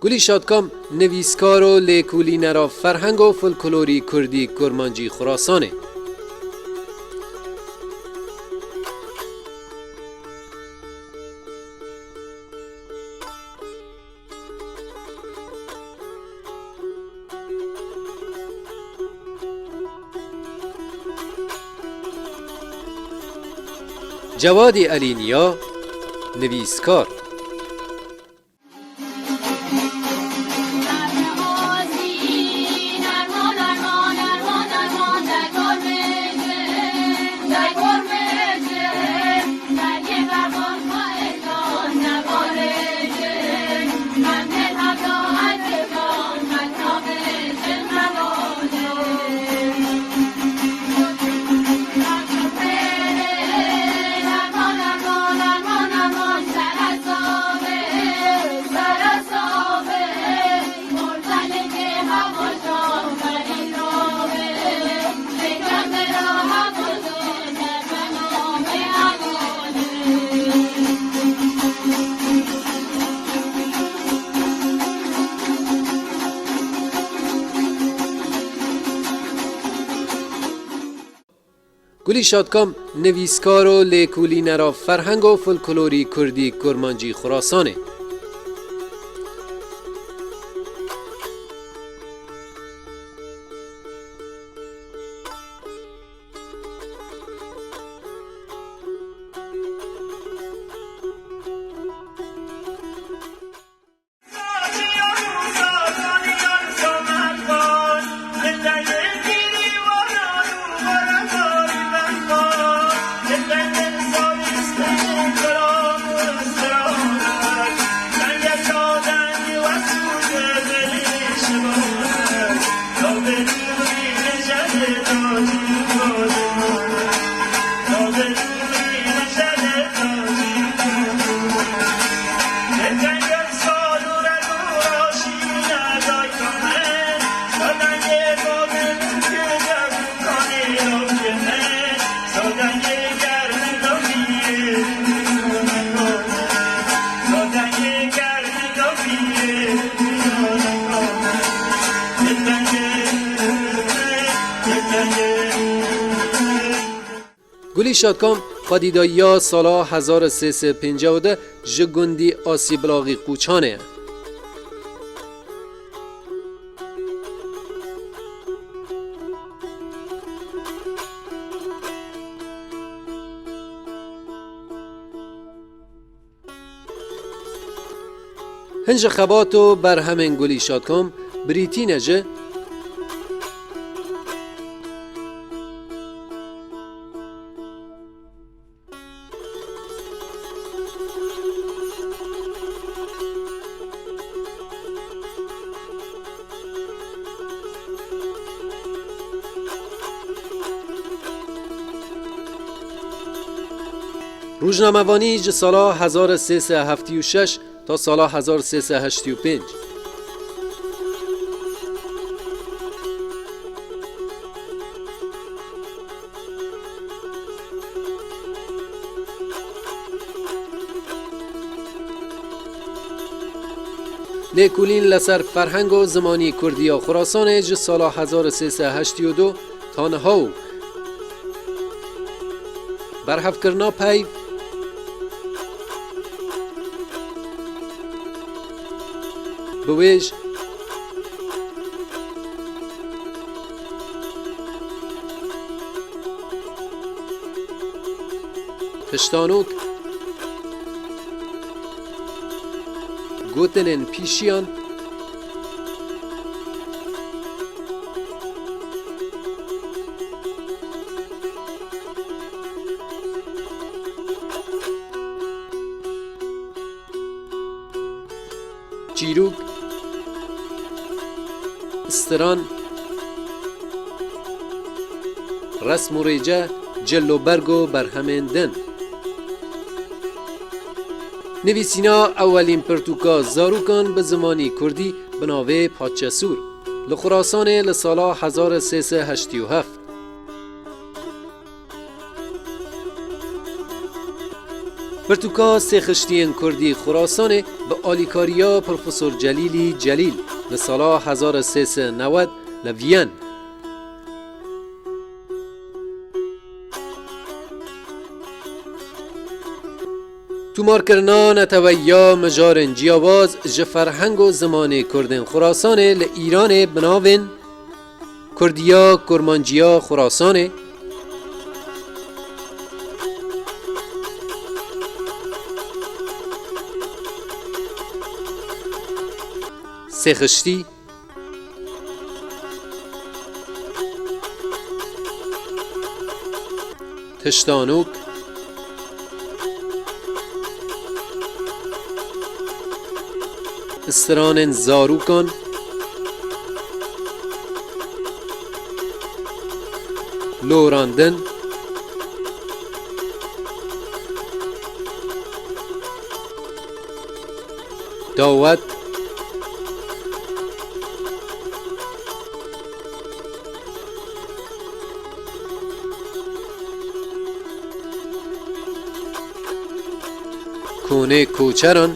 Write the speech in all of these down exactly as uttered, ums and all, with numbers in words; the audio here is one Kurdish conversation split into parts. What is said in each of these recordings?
Gulî Şadkam, nivîskar û lêkolînera ferheng û folklorî kurdî kurmancî Xurasanê. Cewadî Elîniya, nivîskar. Gulî Şadkam, nivîskar û lêkolînera ferheng û folklorî kurdî kurmancî Xurasanê. Gulî Şadkam, xwedîdayiya sala hezar û sê sed û pêncî û du ji gundî Asîbilaxî Qûçanê ye. Hin ji xebat û berhemên Gulî Şadkam birîtî ne ji Rojnamevanî ji sala hezar û sê sed û heftê û şeş ta sala hezar û sê sed û heştê û pênc. Lêkolîn li ser ferheng û zimanî kurdî ya Xurasanê ji sala hezar û sê sed û heştê û du ta niha û berhevkirina peyv bi wêj Piştanok, gotinên pîşiyan, çîrok, stiran, resm û rêce, cil û berg û berhemên din. Nivîsîna ewelîn pirtûka zarokan bi zimanî kurdî bi navê Paçesûr li Xurasanê li sala hezar û sê sed û heştê û heft. Pirtûka Sêxiştiyên Kurdî Xurasanê bi alîkariya Profesor Celîlî Celîl li sala hezar û sê sed û newed li Viyen. Tomarkirina neteweyiya mijarên ciyawaz ji ferheng û zimanê Kurdên Xurasanê li Îranê bi navên Kurdiya, Kurmanciya Xurasanê, Sêxiştî, Tiştanok, Stranên zarokan, lorandin, dawet, konê koçeran,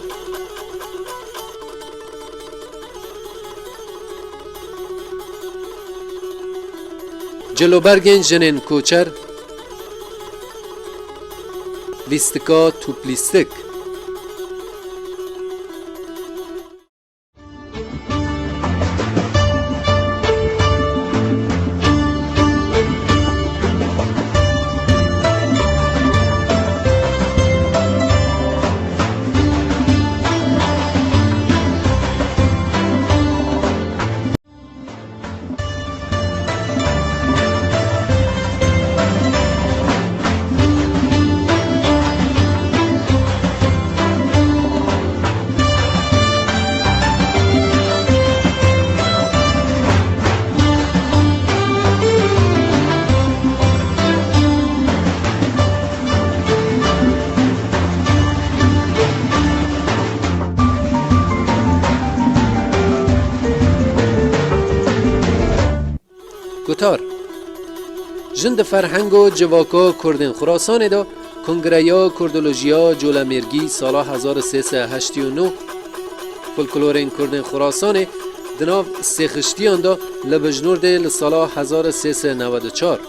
cilobergên jinên koçer, lîstika tûplîstik. Gutar. Jin di ferheng û civaka Kurdên Xurasanê de Kongreya Kurdolojiya Colemêrgî sala hezar û sê sed û heştê û neh, folklorên Kurdên Xurasanê di nav Sêxiştiyan de li Bijnurdê li sala hezar û sê sed û newed û çar,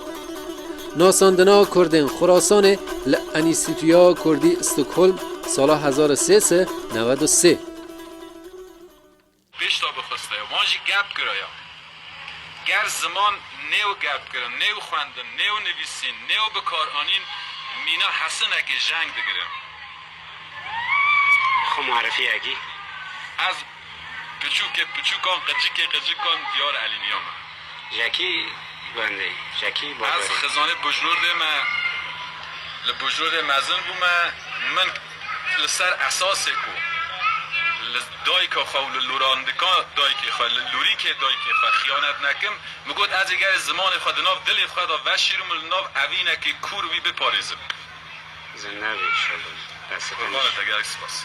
nasandina Kurdên Xurasanê li Enîstîtuya Kurdî Stockholm sala hezar û sê sed û newed û sê. Pêş de bixiste, wan jî gep kiraya. Ger ziman nêw gep kirin, nêw xwendin, nêw nivîsîn, nêw bikaranîn, mîna hesinekê jeng digirin. Xwe muerefiyekî. Ez piçûkê piçûkan, qicikê qicikan Diyar Elîniya me. Jekî bendê, Jekî Ez baberî. Xizanê Bujnurdê me, li Bujnurdê mezin bûme, min li ser esasê ku li dayika xwe û li lûrandika dayikê xwe, li lûrîkê dayikê xwe xiyanet nekim, min got, ez ê gerê zimanê xwe di nav dilê xwe de veşîrim û li nav evînekê kûr wî biparêzim. Zinde bî inşallah. Destê xwe Qurbanê te, gelek spas.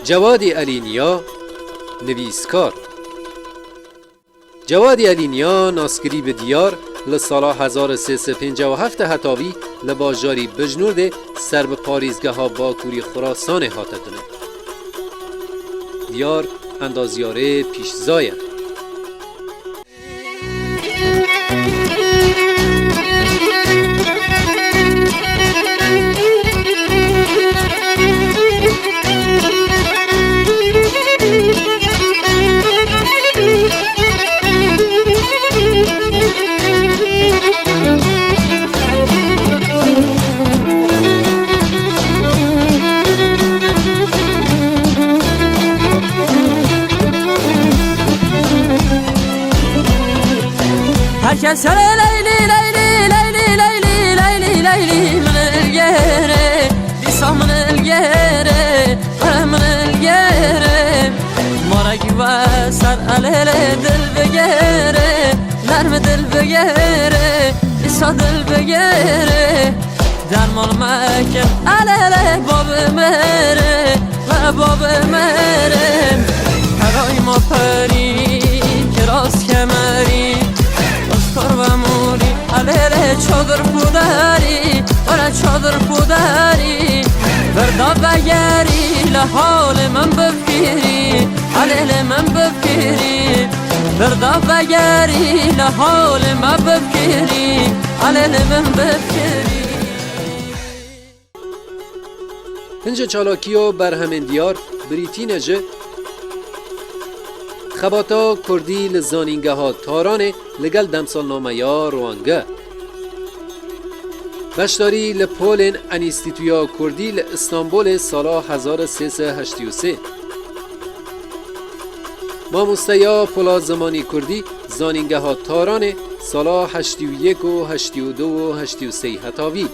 Cewadî Elîniya, nivîskar. Cewadî Elîniya, naskirî bi Diyar, li sala hezar û sê sed û pêncî û heft heta vî li bajarî Bijnurdê ser bi parêzgeha Bakurî Xurasanê hate dinê. Diyar endazyarê pîşza ye. Her kes hele leyli, leyli, leyli, leyli, leyli, leyli, min el gere, dîsa min el gere, min el gere. Marek ve ser elê lê dil bigere, nerm dil bigere, dîsa dil bigere. Derman mekin, elele babê mere, we babê mere. Heray ma perî, kiraz kemerî, eskor ve morî, elele çadır pudarî, were Çadir poderî, berda vegerî, li halê min bifkirî, elê li min bifkirî. Berda vegerî, li halê me bifkirî, elê li min bifkirî. Hince çalakiya berhemên diyar birîtî ne ji xebata kurdî li Zanîngeha Taranê li gel demsalnameya Rwange. Beşdarî li polên Enîstîtuya Kurdî li Îstanbulê sala hezar û sê sed heştê û sê. Mamosteya pola zimanî kurdî Zanîngeha Taranê sala heştê û yek û heştê û du û heştê û sê heta vî.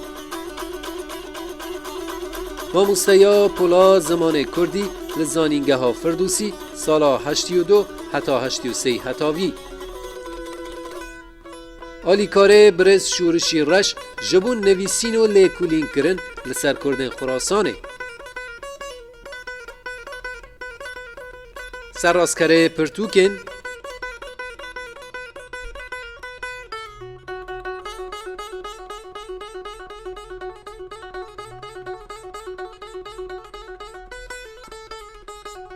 Mamosteya pola zimanê kurdî li Zanîngeha Firdûsî sala heştê û du heta heştê û sê heta vî. Alîkarê birêz Şûrişî Reş ji bo nivîsîn û lêkolînkirin li ser kurdên Xurasanê. Serrastkerê pirtûkên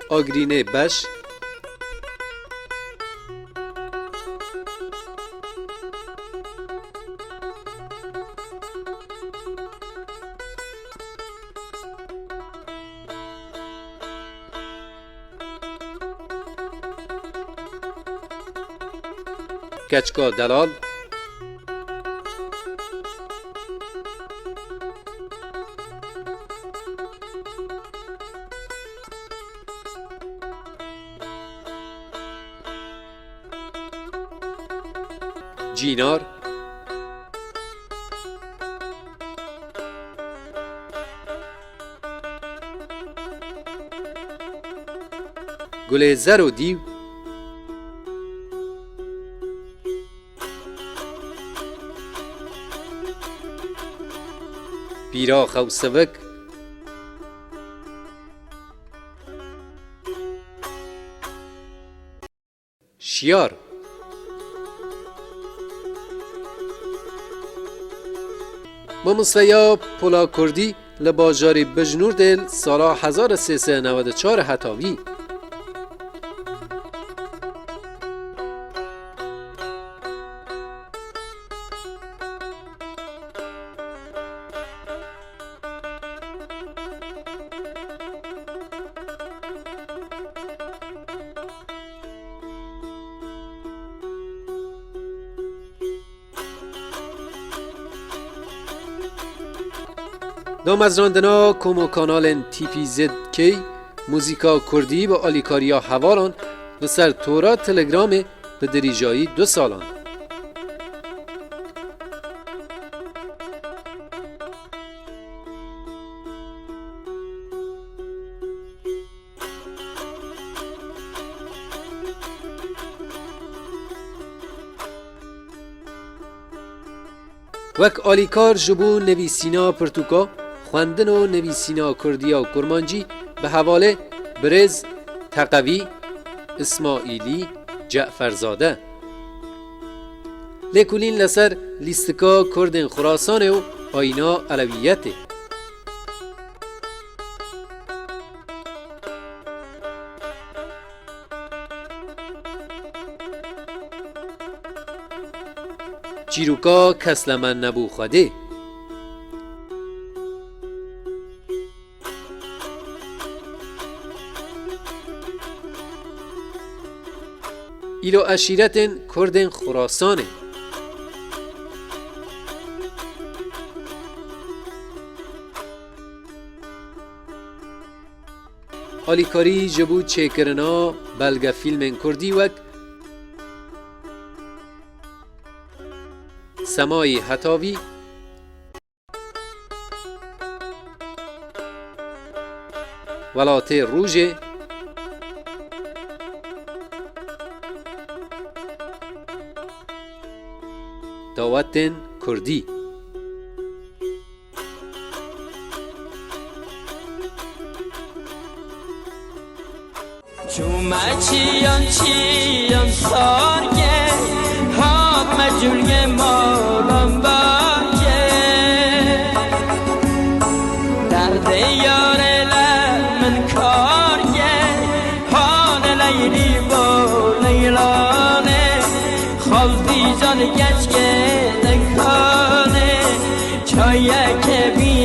Agrînê Beş. Keçika Delal. Cînar. Gulê zer û dîw. Pîra xew sivik. Şiyar. Mamosteya pola kurdî li bajarê Bijnûr de li sala hezar û sê sed û newed û çar heta vî. Damezrandina kom û kanalên T P Z K, muzîka kurdî bi alîkariya hevalan li ser tora Telegramê bi dirîjayî du salan. Wek alîkar ji bo nivîsîna pirtûka, xwendin û nivîsîna kurdî û kurmancî bi hevalê birêz Teqevî Îsmaîlî Ceferzade. Lêkolîn li ser lîstika kurdên Xurasanê û ayîna Elewiyetê. Çîroka Kes li me nebû Xwedê. Îro eşîretên Kurdên Xurasanê. Alîkarî ji bo çêkirina belgefîlmên kurdî wek Semayî Hetavî, Welatê Rojê, Dawetên Kurdî. Çûme çiyan çiyan sarge, hatme cûlgê malan barge. Dîcan keçkê dikanê çayeke bî